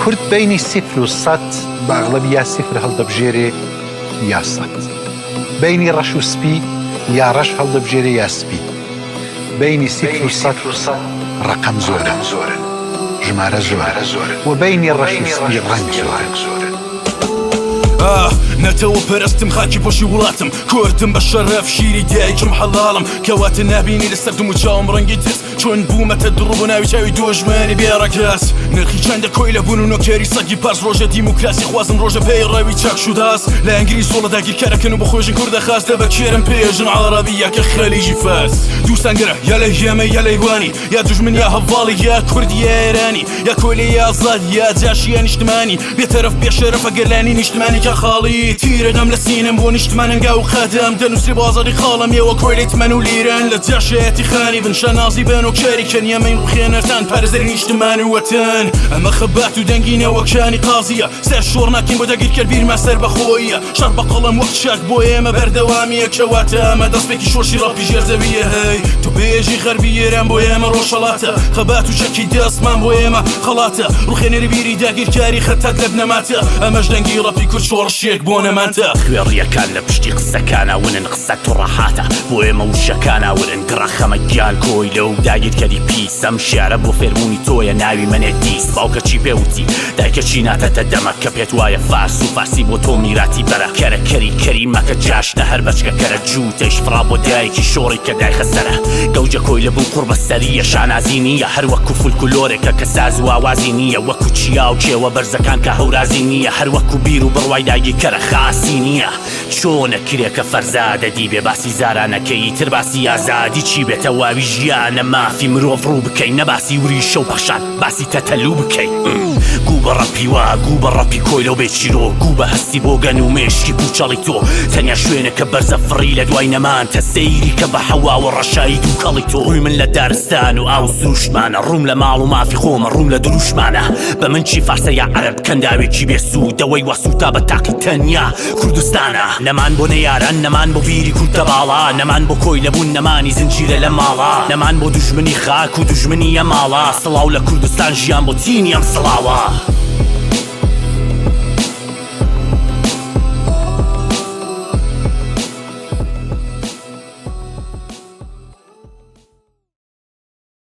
کورد بەینی سیفر و سەت بە ئەغڵەبی یا سیفر هەڵدەبژێرێ یا سەت. بەینی ڕەش و سپی یا ڕەش هەڵدەبژێرێ یا سپی. بەینی سیفر و سەت ڕەقەم زۆرن، ژمارە زۆرن و بەینی ڕەش و سپی ڕەنگ زۆرن. ئاه نەتەوە پەرستم خاکی پۆشی وڵاتم کوردم بە شەرەف شیری دایکم حەڵاڵم کەواتە نابینی لەسەر دم و چاوم ڕەنگی ترس چۆن بوومەتە دڕ بۆ ناوی چاوی دوژمنی بێ ڕەگەز نرخی چەندە کۆیلە بوون و نۆکەری سەگی پارس ڕۆژە دیموکراسی خوازن ڕۆژە پەیڕەوی چاک شوداس لایەنگری زۆڵە داگیرکەرەکەن و بخۆژن کوردە خاس دە بە کێرم پێژن عەڕەبی یا کە خەلیجی فارس دووستان گەرە یا لە یەمە یا لە ئیوانی یا دوژمن یا هەڤاڵی یا کوردی یا ئێرانی یا کۆیلە یا ئازاد یا جاشی یا نیشتمانی بێتەرەف بێشەرەف ئەگەر لایەنی نیشتمانی کە خاڵی تیرەدەم لە سینەم بۆ نیشتمان هەنگاو و قەدەم دەنووسرێ بۆ ئازادی خاڵم ئێوە کۆیلەی تمەن و لیرەن لە جاشایەتی خانی بن شانازی بن و کاری کەن ئێمەین ڕوخێنەرتان پارێزەری نیشتمان و وەتەن ئەمە خەبات و دەنگی نەوەکانی قازیە سەر شۆڕ ناکەین بۆ داگیرکەر بیرمان سەربەخۆییە شەڕ بە قەڵەم وەک چەک بۆ ئێمە بەردەوامیە کەواتە ئەمە دەستپێکی شۆرشی ڕەپی ژێر زەویە هەی تۆ بێژی غەربی ئێران بۆ ئێمە ڕۆژهەڵاتە خەبات و چەکی دەستمان بۆ ئێمە خەڵاتە ڕوخێنەری بیری داگیرکاری خەتات لە بنەماتە ئەمەش دەنگی ڕەپی کورد شۆڕشێک بۆ نەمانتە. خوێڕیەکان لە پشتی قسەکانا ونن قسە توڕەحاتە بۆ ئێمە وشەکانا ورن گڕە خەمە گیان کۆیلە و داگیرکەری پیس ئەم شیعرە بۆ فێربوونی تۆیە ناوی مەنێ دیس باوکە چی پێ وتی دایکە چی ناتەتە دەمە کە پێت وایە فارس و فارسی بۆ تۆ میراتی بەرە کەرە کەری کەری مەکە جاش نە هەر بەچکە کەرە جووتەیش فڕا بۆ دایکی شۆڕی کە دایخە سەرە گەوجە کۆیلە بوون قوڕ بە سەریە شانازی نییە هەر وەکو فولکلۆرێکە کە ساز و ئاوازی نییە وەکو چیا و کێوە بەرزەکان کە هەورازی نییە هەر وەکو بیر و بڕوای داگیرکەرە خاسی نییە چۆنە کرێ کە فەرزادە دیبێ باسی زارا نەکەی ئیتر باسی ئازادی چی بێ تەواوی ژیانە مافی مرۆڤ ڕوو بکەی نە باسی وریشە و پەخشان باسی تەتەلوو بکەی گوو بە ڕەپی وا گوو بە ڕەپی کۆیلە و بێ چیرۆک گوو بە هەستی بۆگەن و مێشکی پوچەڵی تۆ تەنیا شوێنێکە بەرزە فڕی لە دوای نەمانتە سەیری کە بە حەواوە ڕەشایی دووکەڵی تۆ ڕووی من لە دارستان و ئاو سروشتمانە ڕووم لە ماڵ و مافی خۆمە ڕووم لە دروشمانە بە من چی فارسە یا عەرەب کەنداوێکی بێ سوود دەوەی وا سووتا بە تاقی تەنیا کوردستانە. نەمان بۆ نەیاران نەمان بۆ بیری کورتە باڵا نەمان بۆ کۆیلە بوون نەمانی زنجیرە لە ماڵا نەمان بۆ دوژمنی خاک و دوژمنی ئەم ئاڵا سڵاو لە کوردستان ژیان بۆ تینی ئەم سڵاوە.